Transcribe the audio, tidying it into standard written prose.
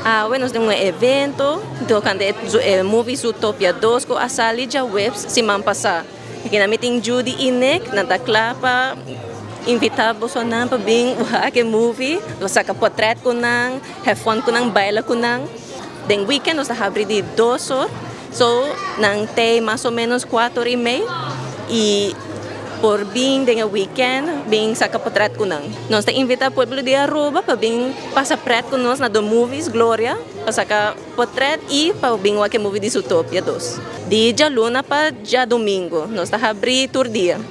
Awe nos tin un evento tocante e movie Zootopia 2 cu a sali diahuebs siman pasa. Aki mi tin Judy y Nick, nan ta cla pa invita boso nan pa bin wak e movie, lo saca portret cu nan, have fun cu nan, baila cu nan. Den weekend nos ta habri di 2 or, so nan te mas o menos 4:30 y por bin den weekend, bin saca portret cu nan. Nos ta invita pueblo di Aruba pa bin pasa pret cu nos na The Movies Gloria, pa saca portret y pa bin wak e movie di Zootopia 2. Di dialuna pa diadomingo, nos ta habri tur dia.